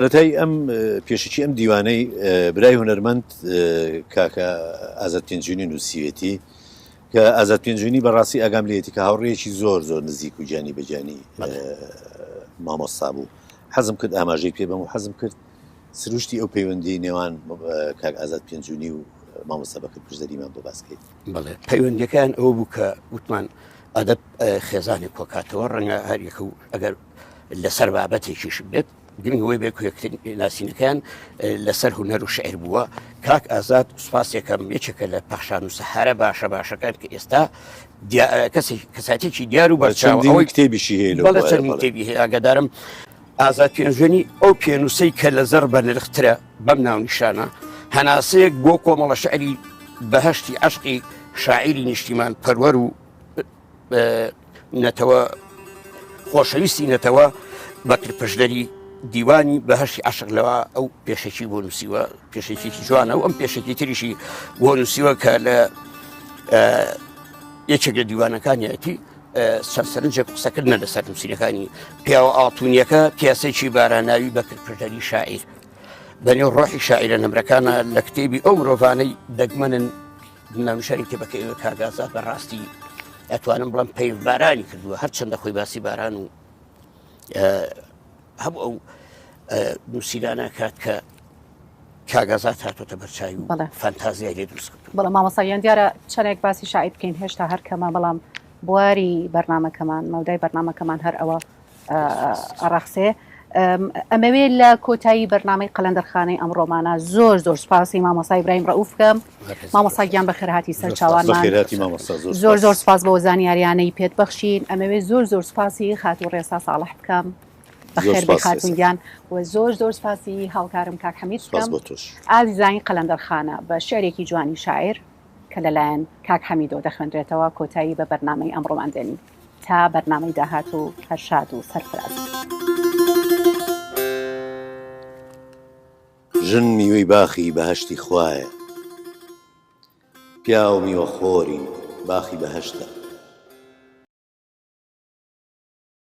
سەرەتای ئەم پێشەکی ئەم دیوانەی برای هونەرمەند کاکە ئازاد پێنجوینی نووسیوێتی کە ئازاد پێنجوینی بەڕاستی ئاگام لێتی کە هاوڕێیەکی زۆر زۆر نزیک و گیانی بە گیانی مامۆستا بوو حەزم کرد ئاماژەی پێ بەم و حەزم کرد سروشتی ئەو پەیوەندی نێوان کاک ئازاد پێنجونی و مامۆستا بەکر پشدەریمان بۆ باس کەیت. بەڵێ پەیوەندیەکان ئەوە بوو کە وتمان ئەدەب خێزانێک کۆکاتەوە ڕەنگە هەریەکە و ئەگەر لەسەر بابەتێکیش بێت گرنگ ئەوەی بێ یەکتر ناسینەکان لەسەر هونەر و شعر بووە کاک ئازاد سوپاسێکم یەکێکە لە پەخشان و سەحارە باشە باشەکان کە ئێستا کەسێک کەساتێکی دیار و بەرچاو ئەوەی کتێبیشی هەیە بەڵێ چەند کتێبی هەیە ئاگادارم ئازاد پێنجوێنی ئەو پێنووسەی کە لە زەڕ بەنرخترە بەم ناونیشانە هەناسەیەک بۆ کۆمەڵە شعری بەهشتی عەشقی شاعیری نیشتیمان پەروەر و نەتەوە خۆشەویستی نەتەوە بەکر پشدەری دیوانی بەهشتی عەشق لەوە ئەو پێشەکی بۆ نووسیوە پێشێکێکی جوانە و ئەم پێشێکی تریشی بۆ نووسیوە کە لە یەکێک لە دیوانەکانیەتی چەند سەرنجێک قسەکردنە لەسەر نووسینەکانی پیاوە ئاڵتونیەکە پیاسێکی باراناوی بەکر پشدەری شاعیر بەنێو ڕۆحی شاعیرە نەمرەکانە لە کتێبی ئەو مرۆڤانەی دەگمەنن ناونیشانی کتێبەکەی ئێوە کاک ئازاد بەڕاستی ئەتوانم بڵم پەیڤ بارانی کردووە هەرچەندە خۆی باسی باران و هەموو ئەو نووسینانە کات کە کاک ئازاد هاتۆتە بەرچاوی و فانتازیای لێ دروست کردووە. بەڵێ مامۆستا گیان دیارە چەندێک باسی شاعیر بکەین هێشتا هەر کەمە بەڵام بواری بەرنامەکەمان مەودای بەرنامەکەمان هەر ئەوە ئەڕەخسێ ئەمەوێ لە کۆتایی بەرنامەی قەلەندەرخانەی ئەمڕۆمانە زۆر زۆر سوپاسی مامۆستا ئیبراهیم ڕەئوف بکەم مامۆستا گیان بەخێرهاتی سەر چاوانمان زۆر زۆر سوپاس بۆ زانیاریانەی پێت بەخشین ئەمەوێ زۆر زۆر سوپاسی خاتوو ڕێسا ساڵح بکەم بەخێر بێی خاتوون گیان و زۆر زۆر سوپاسی هاوکارم کاک حەمید بکەم ئازیزانی قەلەندەرخانە بە شعرێکی جوانی شاعیر کە لەلایەن کاک حەمیدەوە دەخوێنرێتەوە کۆتایی بە بەرنامەی ئەمڕۆمان دێنین. تا بەرنامەی داهاتوو هەر شاد و سەرفراز بن. ژن میوەی باخی بەهەشتی خوایە. پیاو میوەخۆری باخی بەهەشتە.